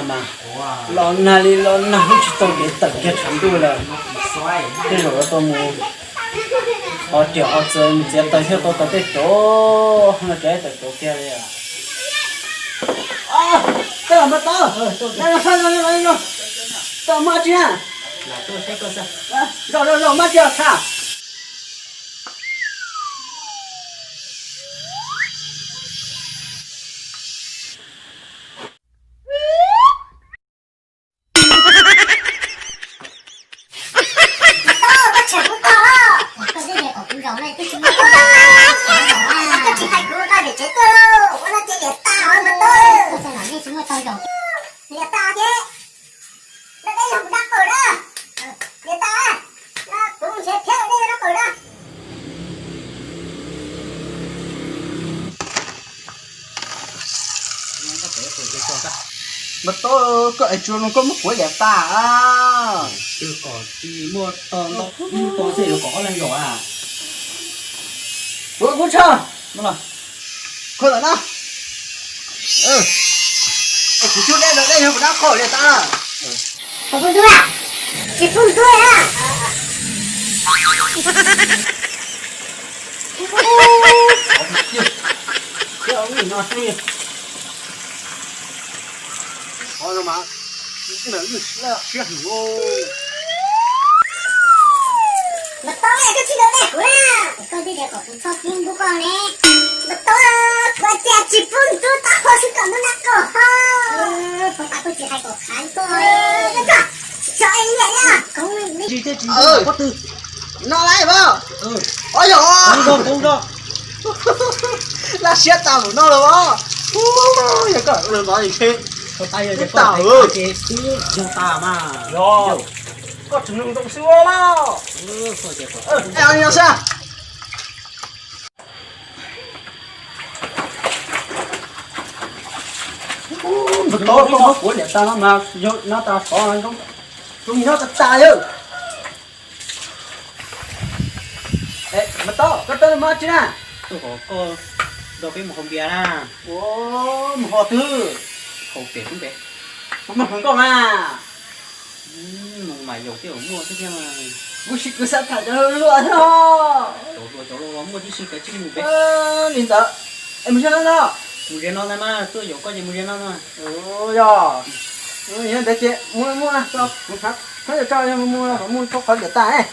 Los nag li los nag, twb tsis tau kev tawm kiag tshav ntuj lawm. Tej zaum yuav tau mus ho riam ho txawv mus txiav taws thiaj tau tau tej cov. No ces tawm cov kiag li. Koj los mas tau, tau mas tsis na. Zaum zaum zaum mas tsis tshaj. Koj tshem kuv tog, koj twb tias kom kuv zaum no twb tsis muaj tog zaum, koj tsis hais kuv koj niam tsev tuaj lauj, ua no ces liam tas os mas tub. Koj txog no nej tsis muaj tog zaum, liam tas ces no peb yog kuv dab qawm na, liam tas, kuv nrhiav thiab nej yog dab qawm na. Mas tub, koj es tsuas no koj muab kuav liam tas. Twb kom tsis muaj tog ntau, muaj tog xwb yuav kom ob leeg zaum a. Kuv kuv tshaj. Khuv lawm na. Es kuv cub dej lawm, dej yog kuv dab qawm liam tas. Tsis pub ntub a, tsis pub ntub a. Mas tub, koj tsis ntawd dej kuv na, koj twb tias kom kuv txhob pub ntub koj ne. Mas tub, kuv tias tsis pub ntub, tab qhov xwb kom ntub nab koj ho. Koj tas koj tsis hais kom khav koj. Tso es liam na. Pob tw no lawm mas. Ob yog laj siab tas mus no los as. Yog koj los no ces twb yog tas mas. Koj tseem zoo xwb los. Ntawm tod koj muab kuav liam tas no mas yog no tas sov zoo nyob tas tas yawg. Mas tod koj tuaj mus tsi na? Tuaj kom koj nrog peb mus haus npias na. Ua, mus haus twg? Haus pem roob pem. Mus hauv nkauj mas. Mus mas yaus twb muaj thiab. Kuv siv kuv xav tham cov hluas thiab. Cov hluas cov hluas muaj tib si kav tsij mus pem. Li ntawd, es mus ze no no. Mus ze no ntag mas, tuaj yaum koj ces mus ze no no. Yog, yog ntawd ces mus mus, kuv thab yog tso mus mus kom mus tau qhov liam tas.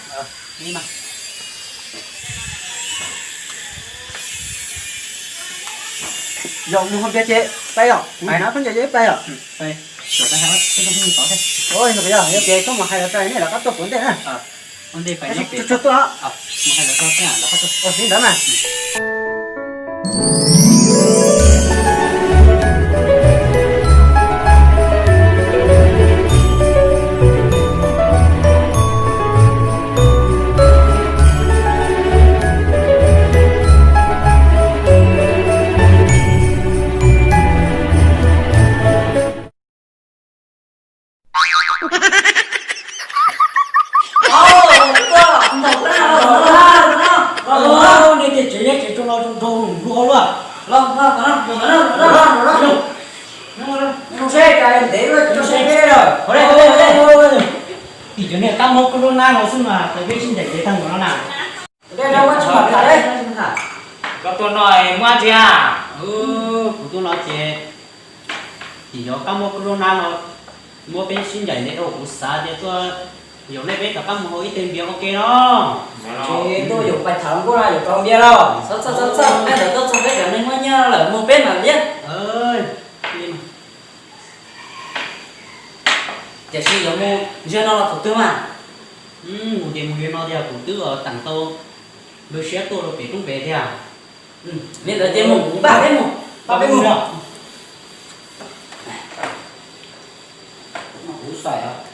Yog mus haus npias ces pais os, kuv hais no peb ncaws ces pais os. Yog ces koj mus hais lawv tso nej lawv qab tuaj kuv ntej na. Tsuag tuaj, mus hais lawv tso, li ntawd mas. Nej tej tsev neb tsev tso no zoo nraug nraug luaj. Tim cov niag kab mob corona no xwb mas tau peb sib ncaim ntev tag npaum no na. Koj tuaj no muaj dab tsi a? Kuv tuaj no ces tim cov kab mob corona no muab peb sib ncaim ntev dhau, kuv xav tias tuaj yaum nej peb rov qab mus haus ib teg npias ua ke no. Ces tuaj yaum pais tham hluas nkauj no yuav rau npias los? Txhob txhob txhob txhob, nej ntawd tuaj txog peb cov neeg muaj nyiaj lawm mus peb mam liab. Tiam sis yuav mus ze no los thaum twg mas? Mus ces mus ze no tiag, kuv twb teem tau npawg siab tuaj rau pem roob pem tiag. Li ntawd ces mus, npaj peb mus, npaj peb mus. Kuv xaiv os.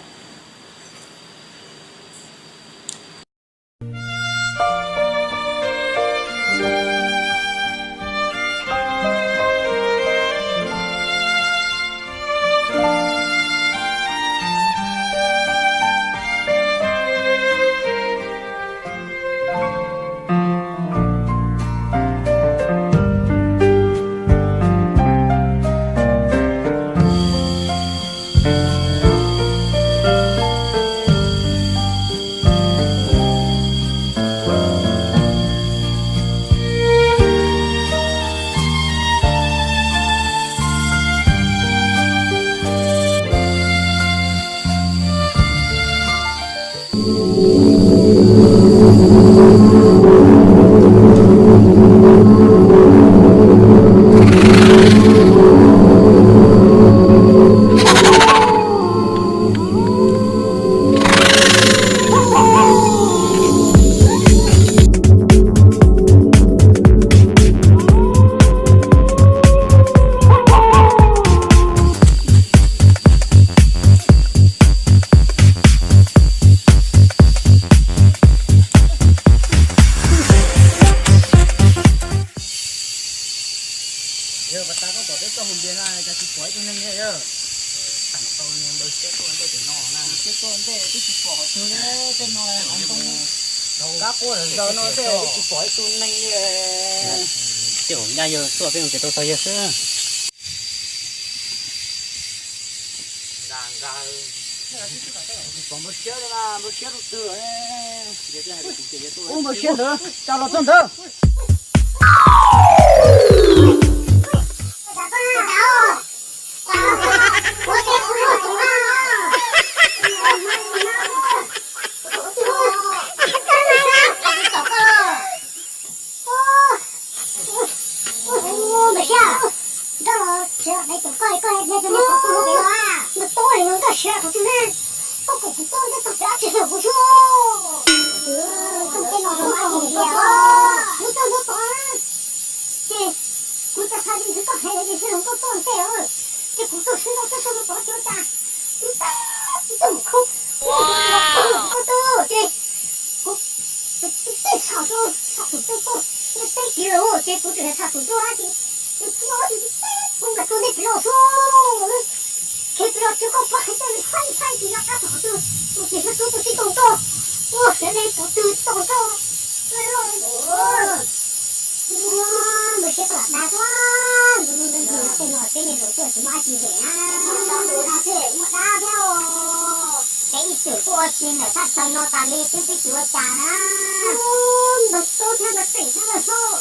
Peb tuaj mus ntias no cas tsis pom ib tug neeg li yog. Tag tau niag npawg siab tuaj ntej pem no na. Siab tuaj ntej twb tsis pom qhov twg li, tej no hauv ntoo kab quaj zaws no tej twb tsis pom ib tug neeg li. Tej zaum nyaj yawg tuaj peb mus ntias tau txog yawg xwb. Pom npawg siab li mas npawg siab rau twg. Ub, npawg siab ntawd cas los txog ntawd. Npawg siab, nrog los sawv daws tus koj koj cia rau nej kuv tus hlub pem no a, nws tub li nws nkaj siab qhov twg ne. Koj kom kuv tuaj ntej tag pem dab tsi hwm kuv xwb. Txog tej no kuv mas ib ntsia, kuv txog ntawd tod ces kuv cas xav li ntawd koj hais li ces xwb los koj tuaj ntej ces kuv tuaj sawv ntawd txog tod ces ua cas tib tag tib tug mus khoob koj tuaj ces kuv tib teg txhom rau txhom tus tuaj tuaj, nws teb kiag lawm ces kuv tseem txhom tus tuaj ces nws txia ces tib teg kuv nkag tuaj ntej pem los xwb. Khiav pem los tsuav koj pab hais tej li txhaib txhaib ces nyob qab tod qhov twg mus ces npawg tub tuaj tib tug nroj, ua xyov li qhov twg tau nroj. Npawg siab koj lam dag xwb, npawg npawg npawg tej no peb niag hluas tuaj tsis muaj dab tsi hem na, muaj dab thiab os. Peb ib txwm tuaj ua si ntawm thaj chaw no tas li twb twb tsis ua cas na. Npawg tub thiab npawg Teem thiab npawg Hlob,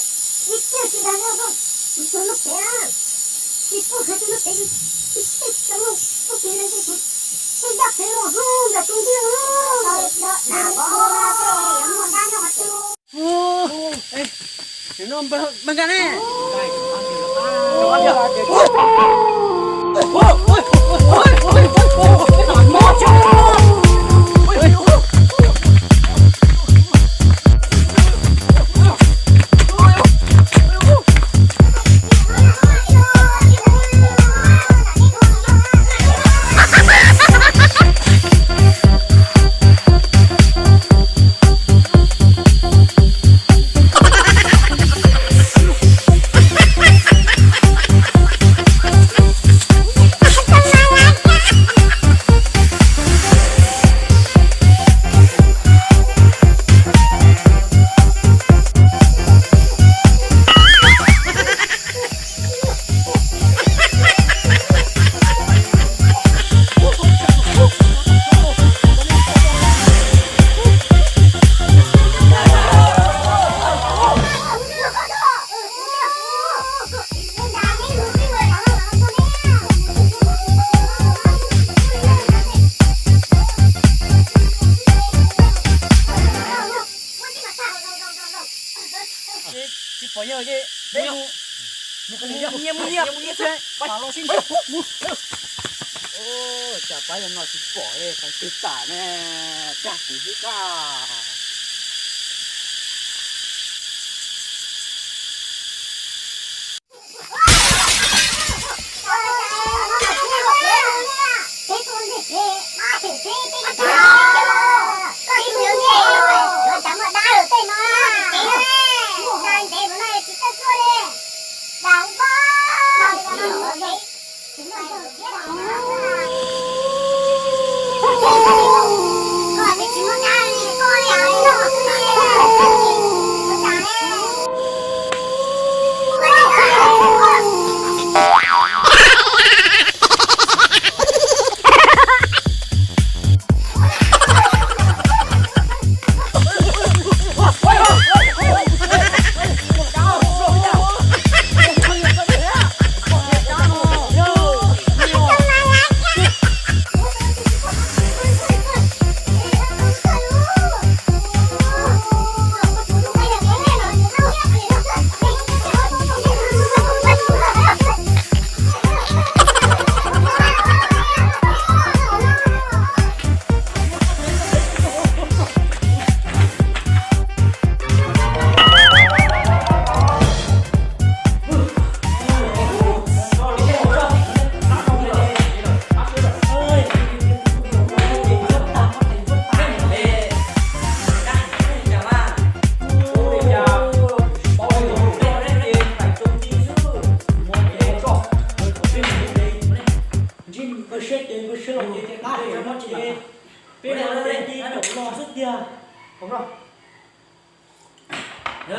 ib txwm tsis dag loj loj, kuv tuaj lub pem, tsis pub hais tias lub pem, tsis txawj loj loj pem li, kuv tsis ncaj pem los hlub npawg tus ntiag. Muaj dab nyob qhov twg? Npawg nkag ne. Tsis pom yawg ces peb mus, mus nyias mus nyias, pab los sib ntsib. Cas pab yawg no tsis pom li, pais twg tas ne, dag kuv xwb kag.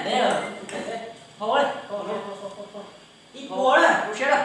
ntev lawm. Hau, ib puas na, kuv siab na.